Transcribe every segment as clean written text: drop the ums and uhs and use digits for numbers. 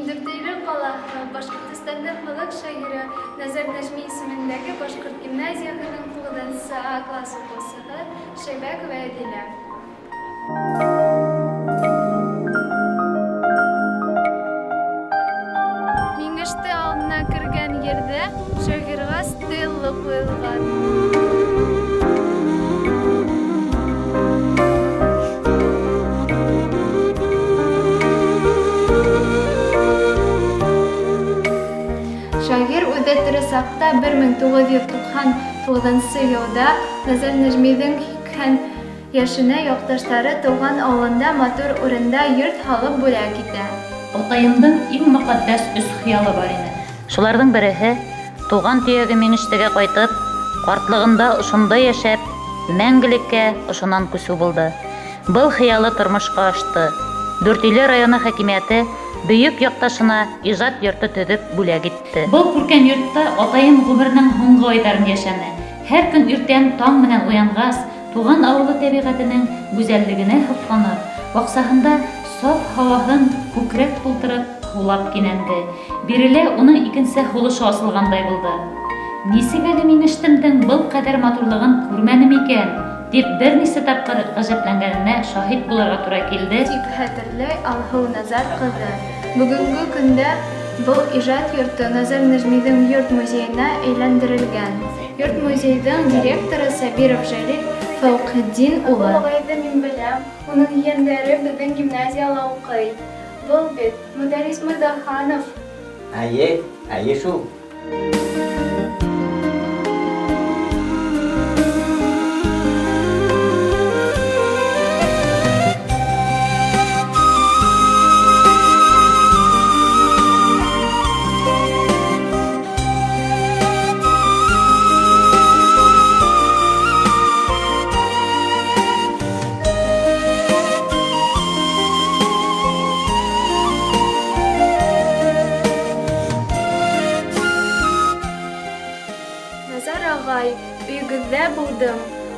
Мин Дүртөйлө ҡалаһы, Башҡортостандың халыҡ шағиры Назар Нәжми исемендәге башҡорт гимназияһының 9 А класс уҡыусыһы Шәйбәкова Әҙилә. Миңеште алдына кергән ерҙә шағирға стелла ҡуйылған. Шағир үҙе тере саҡта 1999 йылда Назар Нәжмиҙең 80 йәшенә яҡташтары тыуған ауылында матур урында йорт һалып бүләк итә. Атайымдың иң мөҡәддәс өс хыялы бар ине. Шуларҙың береһе тыуған төйәге Миңештегә ҡайтып, ҡартлығында ошонда йәшәп, мәңгелеккә ошонан күсеү булды. Был хыялы тормошҡа ашты. Дүртөйлө районы хакимиәте бөйөк яҡташына ижад йорто төҙөп бүләк итте. Был күркәм йортта атайым ғүмеренең һуңғы айҙарын йәшәне. Һәр көн иртән таң менән уянғас, туған ауылы тәбиғәтенең гүзәллегенә һоҡланып, баҡсаһында саф һауаһын күкрәк тултырып һулап кинәнде. Бирелә уның икенсе һулышы асылғандай булды. Нисек әле Миңештемдең был ҡәҙәр матурлығын күрмәнем икән, тип бер нисә тапҡыр ғәжәпләнгәненә шаһит булырға тура килде. Тип хәтерләй Алһыу Назар ҡыҙы. Бөгөнгө көндә был ижад йорто Назар Нәжмиҙең йорт музейына әйләндерелгән. Йорт музейҙың директоры Сабиров Жәлил Фәүҡетдин улы. Был ағайҙы мин беләм, уның ейәндәре беҙҙең гимназияла уҡый. Был бит Мөдәррис Мырҙаханов. Әйе, әйе шул. Назар ағай, өйөгөҙҙә булдым,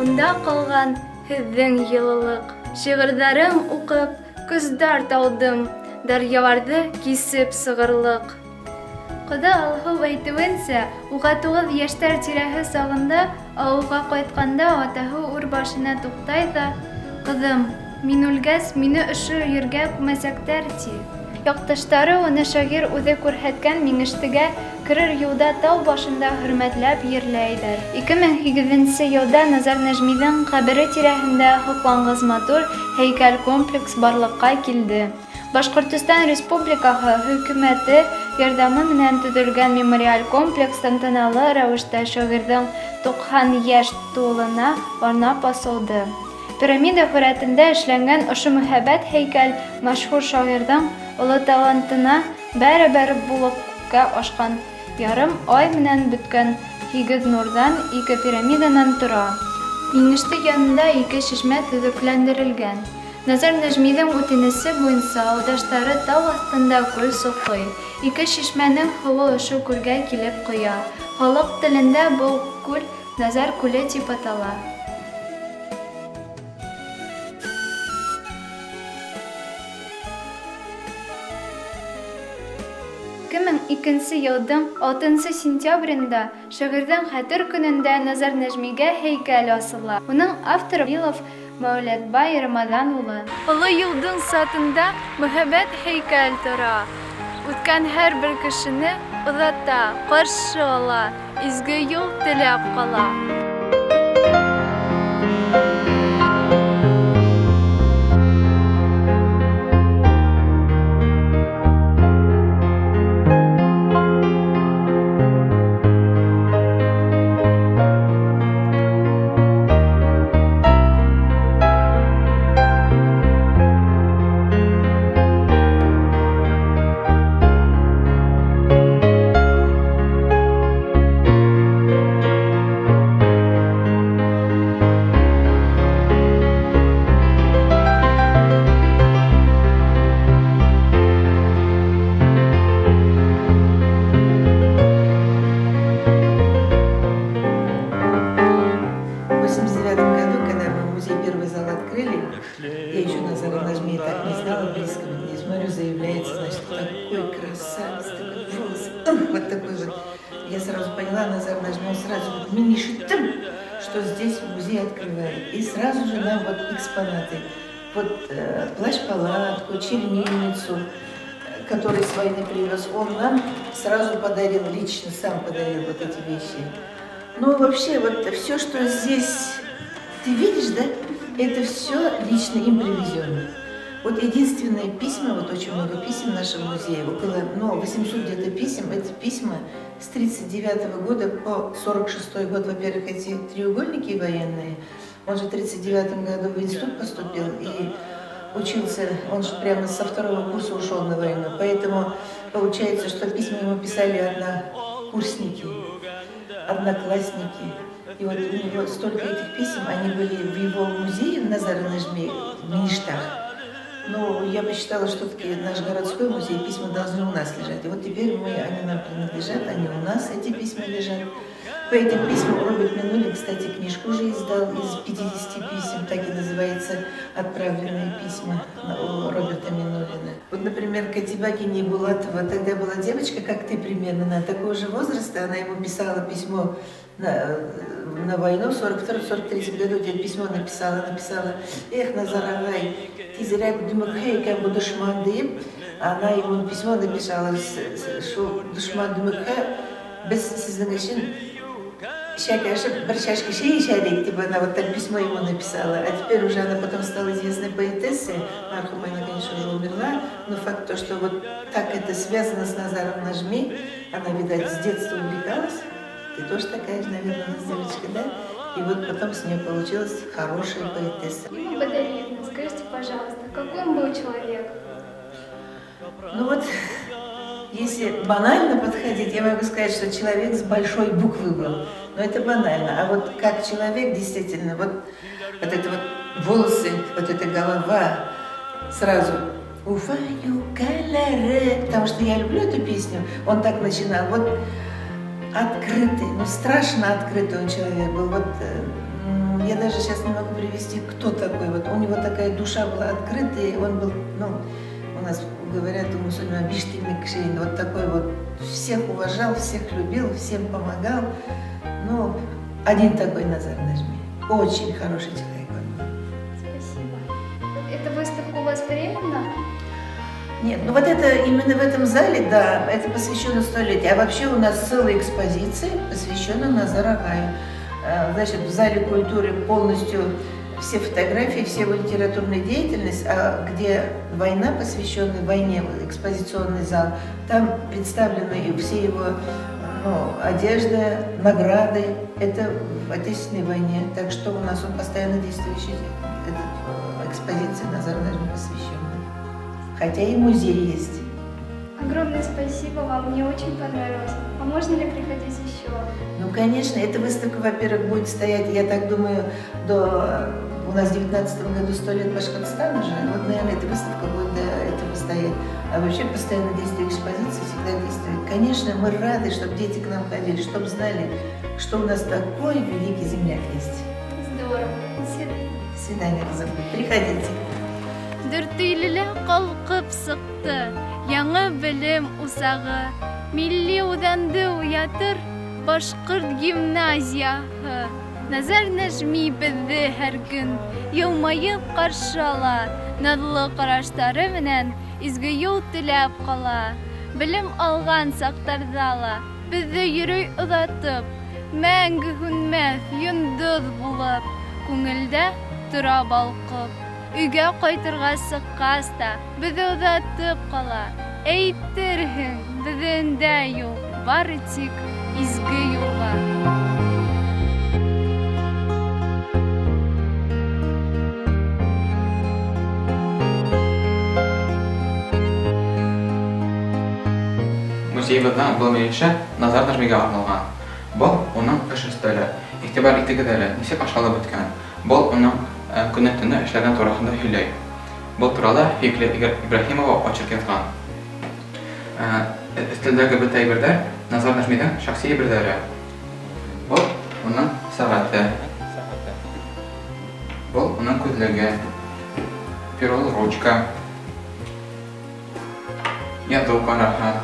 унда ҡалған һеҙҙең йылылыҡ. Шиғырҙарым уҡып, көс-дәрт алдым, даръяларҙы кисеп сығырлыҡ. Ҡыҙы Алһыу әйтеүенсә, уға 9 йәштәр тирәһе сағында ауылға ҡайтҡанда атаһы үр башына туҡтай ҙа, Ҡыҙым, мин үлгәс, мине ошо ергә күмәсәктәр, ти. Яҡташтары уны шағир үҙе күрһәткән Миңештегә керер юлда тау башында хөрмәтләп ерләйҙәр. 2008 йылда Назар Нәжмиҙең ҡәбере тирәһендә һоҡланғыс матур һәйкәл комплекс барлыҡҡа килде. Башҡортостан Республикаһы хөкүмәте ярҙамы менән төҙөлгән мемориаль комплекс тантаналы рәүештә шағирҙың 90 йәш тулына арнап асылды. Пирамида һүрәтендә эшләнгән ошо мөһабәт һәйкәл мәшһүр шағирҙың оло талантына бәрәбәр булып күккә ашҡан ярым ай менән бөткән 8 нурҙан 2 пирамиданан тора. Миңеште янында 2 шишмә төҙөкләндерелгән. Назар Нәжмиҙең үтенесе буйынса ауылдаштары тау аҫтында күл соҡой. 2 шишмәнең һыуы ошо күлгә килеп ҡоя. Халыҡ телендә был күл Назар күле тип атала. 2002 йылдың 6 сентябрендә шағирҙың хәтер көнөндә Назар Нәжмигә һәйкәл асыла. Уның авторы Билов Мәүләтбай Рамаҙан улы. Оло юлдың сатында мөһабәт һәйкәл тора. Үткән һәр бер кешене оҙата, ҡаршы ала, изге юл теләп ҡала. Во-первых, вот такой вот, я сразу поняла, Назар Нажми, он сразу вот, мин ишеттем, что здесь музей открывает. И сразу же нам вот экспонаты. Вот плащ-палатку, чернильницу, который с войны привез, он нам сразу подарил, лично сам подарил вот эти вещи. Ну, вообще, вот все, что здесь ты видишь, да, это все лично им привезено. Вот единственные письма, вот очень много писем в нашем музее, около, ну, 800 где-то писем, это письма с 39 года по 46 год. Во-первых, эти треугольники военные, он же в 39 году в институт поступил и учился, он же прямо со второго курса ушел на войну, поэтому получается, что письма ему писали однокурсники, одноклассники. И вот у него столько этих писем, они были в его музее в Назара Нажми, в Меништах. Но я посчитала, что все-таки наш городской музей, письма должны у нас лежать. И вот теперь они нам принадлежат, они у нас, эти письма лежат. По этим письмам Роберт Миннуллин, кстати, книжку уже издал из 50 писем, так и называется «Отправленные письма» у Роберта Миннуллина. Вот, например, Катиба Киньебулатова, тогда была девочка, как ты примерно, на такого же возраста, она ему писала письмо на войну в 42-43 году, где письмо написала, эх, Назар ағай, тиҙерәк дөмөкһә икән был дошман тип, она ему письмо написала, что дошман дөмөкһә, беҙ һеҙҙең өсөн шәкәшеп, бер шашка чәй эсәр инек, типа она вот так письмо ему написала. А теперь уже она потом стала известной поэтессой. Мархума, она, конечно, уже умерла, но факт то, что вот так это связано с Назаром Нажми, она, видать, с детства увлекалась. Ты тоже такая же, наверное, у нас девочка, да? И вот потом с нее получилась хорошая поэтесса. Римма Бадариевна, скажите, пожалуйста, какой он был человек? Ну вот, если банально подходить, я могу сказать, что человек с большой буквы был. Но это банально. А вот как человек, действительно, вот это вот волосы, вот эта голова, сразу Уфа юкалары, потому что я люблю эту песню, он так начинал. Вот открытый, ну страшно открытый он человек был. Вот я даже сейчас не могу привести, кто такой. Вот у него такая душа была открытая, он был, ну, у нас говорят, у мусульман биштимик шейн, вот такой вот, всех уважал, всех любил, всем помогал. Ну, один такой Назар Нажми. Очень хороший человек он был. Спасибо. Эта выставка у вас временно? Нет, ну вот это именно в этом зале, да, это посвящено столетию. А вообще у нас целая экспозиция посвящена Назару Агаю. Значит, в зале культуры полностью все фотографии, вся его литературная деятельность, а где война, посвященная войне, экспозиционный зал, там представлены все его, ну, одежда, награды. Это в Отечественной войне. Так что у нас он постоянно действующий, этот, экспозиция Назару Нажми посвящена. Хотя и музей есть. Огромное спасибо вам, мне очень понравилось. А можно ли приходить еще? Ну, конечно, эта выставка, во-первых, будет стоять, я так думаю, до... У нас в 19 году 100 лет Башкортостана же, вот, наверное, эта выставка будет до этого стоять. А вообще постоянно действие экспозиции всегда действует. Конечно, мы рады, чтобы дети к нам ходили, чтобы знали, что у нас такой великий земляк есть. Здорово. До свидания. До свидания, Роза. Приходите. Дүртөйлөлә ҡалҡып сыҡты яңы белем усағы, милли үҙанды уятыр башҡорт гимназияһы. Назар Нәжми беҙҙе һәр көн йылмайып ҡаршы ала, наҙлы ҡараштары менән изге юл теләп ҡала. Белем алған саҡтарҙа ла беҙҙе йөрөй оҙатып, мәңге һүнмәҫ йондоҙ булып, күңелдә тора балҡып. Өйгә ҡайтырға сыҡҡас та беҙҙе оҙатып ҡала. Әйтерһең, беҙҙең юл бары тик изге юлға. Музейыбыҙҙың был мөйөшө Назар Нәжмигә арналған. Был уның эш өҫтәле. Иғтибар итегеҙ әле, нисек ашалып бөткән. Был уның көнө-төнө эшләгән тураһында һөйләй. Был турала Һөйөклө Ибраһимова очерк яҙған. Өҫтәлдәге бөтә әйберҙәр Назар Нәжмиҙең шәхси әйберҙәре. Был уның сәғәте. Был уның күҙлеге, перол ручка, яҙыу ҡараһы,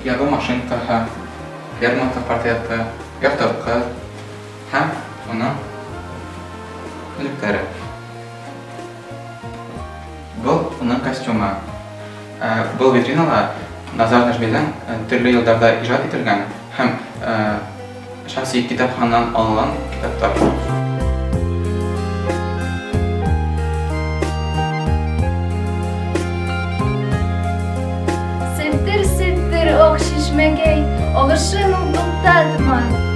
яҙыу машинкаһы, Лермонтов портреты, Яҡтыртҡы һәм уның көндәлектәре. Был уның костюмы. Был витринала Назар Нәжмиҙең төрлө йылдарҙа ижад ителгән һәм шәхси китапхананан алынған китаптар. Селтер-селтер аҡ шишмәкәй, ағышын ул туҡтатмаҫ.